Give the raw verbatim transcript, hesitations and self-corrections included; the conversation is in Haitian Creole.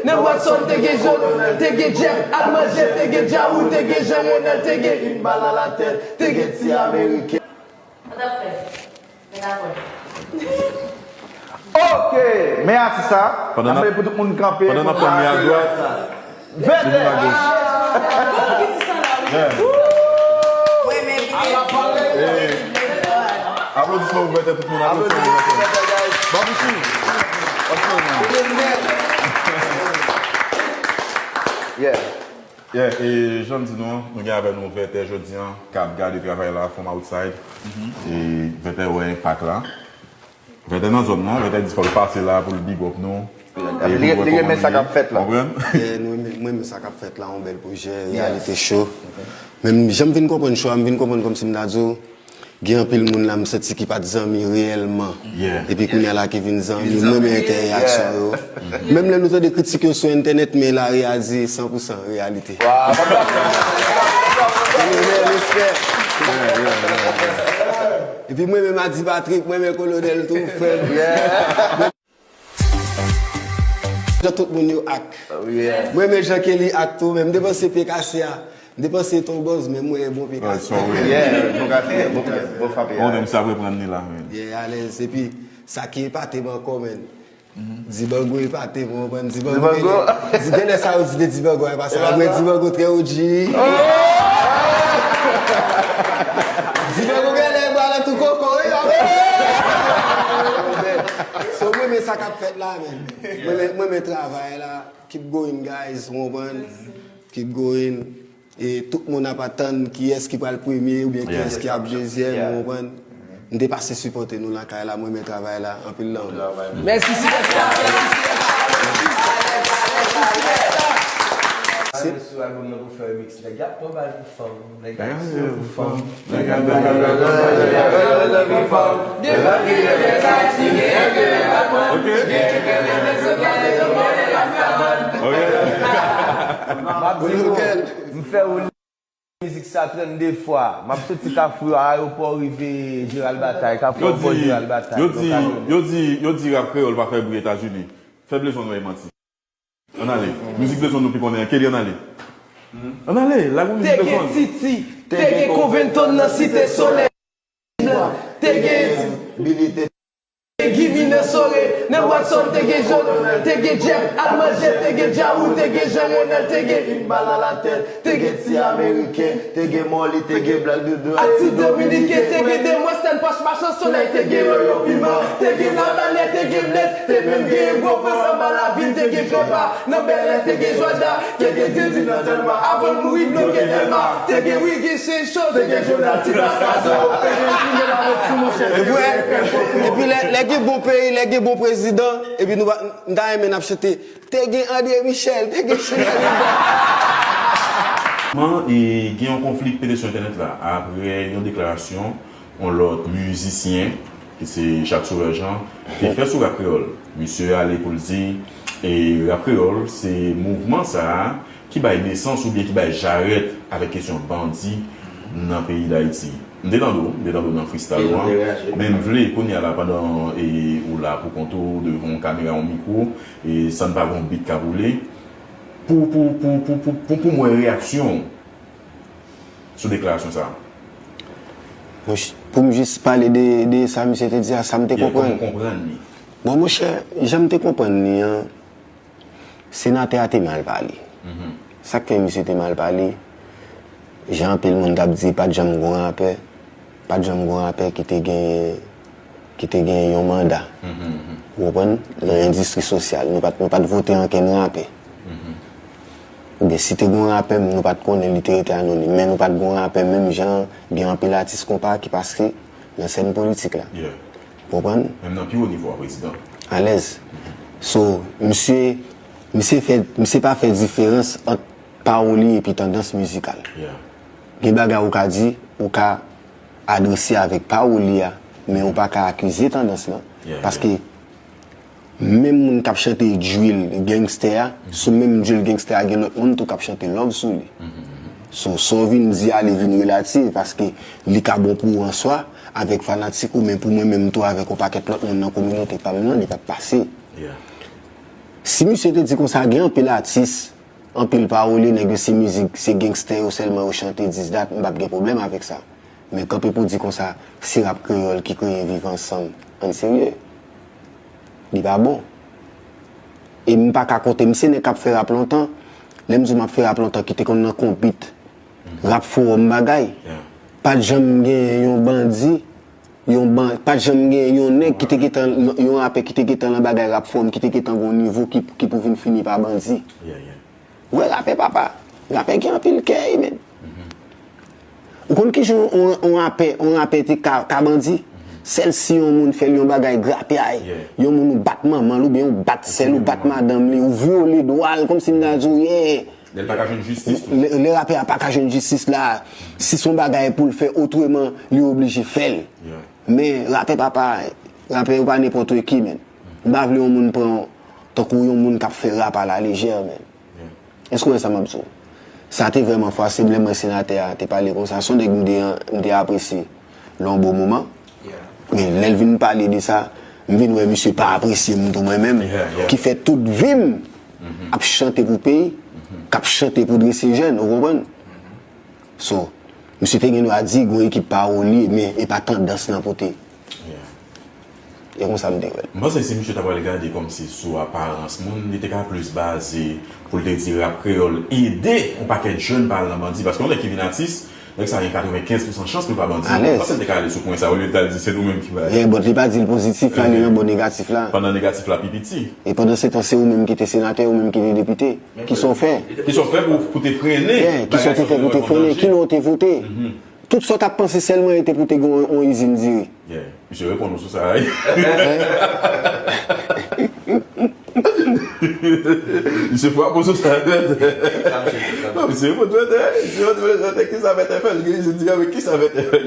Nan bwat sòl te gen Jean, te gen Jeff, al manje, te gen Djawou, te gen Jean Renel, te gen Une Balle à la Tête, te gen Ti Ameriken. Sa t ap fè? Mwen dakò. Ok, men atis sa, pandan n ap mande pou tout moun kanpe. Pandan n ap tann men adwat, vètè. Vin agoch. Yeah. Aplodisman pou vètè, tout moun, aplodisman pou vètè. Babouchi. Yeah. Yeah, e jan m di nou an, nou gen avè nou Vètè jodi an, k ap gade travay la from outside. E Vètè wè enpak la. Vètè nan zòn nan, Vètè di fò l pase la pou l big up nou. Li renmen sa k ap fèt la. Konprann? Yeah, nou renmen, mwen renmen sa k ap fèt la, yon bèl pwojè, Reyalite Show. Men jan m vin konprann show a, m vin konprann kòmsi m ta di w, gen anpil moun la m santi ki pa t zanmi reyèlman. Epi kounye a la ki vin zanmi, m renmen entèyaksyon yo. Menm lè nou tande kritik yo sou entènèt, men Larry a di san pou san reyalite. Respè. Epi mwen menm Adi Patrick, mwen menm Kolonèl tou, frè m. Jan tout moun yo ak. Mwen menm jan Kelly ak tou, men m te panse pye kase a. M te panse ton bòz, men mwen bon pye kase. Bon frape. Bon, men sa ap reprann li la, men. Yeah, alèz. Epi, sa ki epate m ankò, men. Dibango epate m, ou konprann? Dibango. Di, genlè sa yo di de Dibango a, e pa sa. Mwen Dibango trè O G. Dibango genlè bwa nan tou koko, wi, la. So, mwen, men sa k ap fèt la, men. Mwen, men, mwen, men travay la. Keep going, guys, ou konprann? Keep going. E tout moun ap atann kiyès ki pral premye oubyen kiyès ki ap dezyèm, ou konprann? M te pase sipòte nou lakay la, mwen renmen travay la, anpil lanmou. Mèsi Silvestre. Sou albòm nan pou fè remix, nèg y ap pran bal pou fanm, nèg y ap tire pou fanm. M ap di nou, m fè ou mizik sa trannde fwa. M ap soti Kafou Ayewopò rive Jeral Batay, Kafou Ayewopò Jeral Batay. Yo di, yo di, yo di rap kreyòl pa fè bri Etazini. Fè Blaze One wè e manti. Ann ale. Mizik Blaze One nou pi konnen an. Kelly, ann ale. Ann ale, lage yon mizik Blaze One. Te gen Titi, te gen Covington nan Site Solèy. Te gen Billy, te gen Givy nan Sore, nan Watson te gen Jòl, te gen Jeff, al manje, te gen Djawou, te gen Jean Renel, te gen Une Balle à la Tête, te gen Ti Ameriken, te gen Molly, te gen Black Doudou, ak Ti Dominiken, te gen Demwès, Tèn Pòch, Machan Solèy, te gen Yoyo Piman, te gen Labanè, te gen Bled, te menm gen gwo frè Sanba Lavin, te gen Pepa, nan Bèlè, te gen Jòda, te gen Didi nan Dèlma, avan l mouri, bloke Dèlma, te gen Wiggy, Chencho, te gen Jonal, Ti Baskazo, te gen Jimmy Laventure, monchè, te gen Epi lè, lè gen bon peyi, lè gen bon prezidan, epi nou pa, m ta renmen n ap chante, te gen André Michel, te gen Chanel. Kòman, e, gen yon konfli k pete sou entènèt la, apre yon deklarasyon yon lòt mizisyen, ki se Jacques Sauveur Jean, te fè sou rap kreyòl. Misye ale pou l di, e, rap kreyòl, se mouvman sa a ki bay nesans oubyen ki bay jarèt avèk kesyon bandi nan peyi Dayiti. M te tande w, m te tande w nan freestyle ou an, men m vle kounye a la, pandan, e, ou la pou kont ou, devan yon kamera, yon mikwo, e san n pa gen yon beat k ap woule, pou, pou, pou mwen reyaksyon w sou deklarasyon sa a. Monch-, pou m jis pale de, de sa misye te di a, sa m te konprann. Yeah, kòman w konprann li? Bon, monchè, jan m te konprann li an, senatè a te mal pale. Sa k fè misye te mal pale, jan anpil moun t ap di, pa t janm gon rapè, pa t janm gon rapè ki te genyen, ki te genyen yon manda. Ou konprann? Nan endistri sosyal, nou pa t, nou pa t vote ankenn rapè. Oubyen si te gon rapè, nou pa t konnen, li te rete anonim. Men nou pa t gon rapè menm jan gen anpil atis konpa ki pase nan sèn politik la. Konprann? Menm nan pi wo nivo a, prezidan. Alèz. So, misye, misye fè, misye pa fè diferans ant pawòl li epi tandans mizikal. Gen bagay ou ka di, ou ka adrese avèk pawòl li a, men ou pa ka akize tandans lan. Paske menm moun k ap chante drill gangster a, sou menm drill gangster a, gen lòt moun tou k ap chante love sou li. So, sa w vin di a, li vin relativ, paske li ka bon pou ou an swa, avèk fanatik ou, men pou mwen menm tou, avèk yon pakèt lòt moun nan kominote pa m nan, li p ap pase. Si misye te di konsa, gen anpil atis, anpil pawolye, nèg yo se mizik, se gangsta yo sèlman yo chante, this that, m p ap gen pwoblèm avèk sa. Men kanpe pou di konsa, se rap kreyòl ki kreye Viv Ansanm. Ann serye. Li pa bon. E m pa ka konte, m se nèg k ap fè rap lontan. Lè m di w m ap fè rap lontan, ki te konn nan konbit, rap fowòm bagay. Pa t janm gen yon bandi, yon ban, pa t janm gen yon nèg ki te gentan, yon rapè ki te gentan nan bagay rap fowòm, ki te gentan gon nivo ki, ki pou vin fini pa bandi. Ou wè rapè papa, rapè gen anpil kè, men. Ou konn kijan yon, yon rapè, yon rapè te ka, ka bandi? Sèl si yon moun fè l yon bagay grapyay, yon moun ou bat manman l, oubyen ou bat sè l, ou bat madanm li, ou vyole dwa l, kòmsi m ta di w, yeah. Lè l pa ka jwenn jistis tou. Lè, lè rapè a pa ka jwenn jistis la, si se yon bagay pou l fè otreman, li oblije fè l. Men rapè papa, rapè yo pa nenpòt ki, men. M pa vle yon moun pran tankou yon moun k ap fè rap a la lejè, men. Èske w wè sa m ap di w? Sa te vrèman fwase m lè m wè senatè a te pale konsa. Se yon nèg m te, m te apresye lè yon bon moman. Men lè l vin pale de sa, m vin wè misye pa apresye m tou mwen menm, ki fè tout vi m ap chante pou peyi, k ap chante pou drese jèn, ou konprann? So, misye te gen dwa di gon ekip pawolye, men e pa tandans lan pou te. E konsa m te wè l. M panse si misye ta pral gade kòmsi sou aparans moun, li te ka plis baze pou l te di rap kreyòl ede yon pakèt jèn pa al nan bandi. Paske yon nèg ki vin atis, nèg sa gen katrevenkenz pousan chans pou l pa bandi. Alèz. M panse l te ka ale sou pwen sa, olye l t al di se nou menm ki ba. Yeah, but li pa di l pozitif la, li nan bò negatif la. Pandan negatif la pi piti. E pandan se tan, se ou menm ki te senatè, ou menm ki te depite. Kisa w fè? Kisa w fè pou, pou te frennen bagay sa? Yeah, kisa w te fè pou te frennen? Ki lè w te vote? Tout sa w t ap panse sèlman e te pou te gen yon, yon izin diri. Yeah. Misye reponn ou sou sa, wi. Misye frape ou sou sa, wi. Non, misye reponn, wi. Misye reponn, wi. Kisa Vètè fè? Li gen izin diri, men kisa Vètè fè?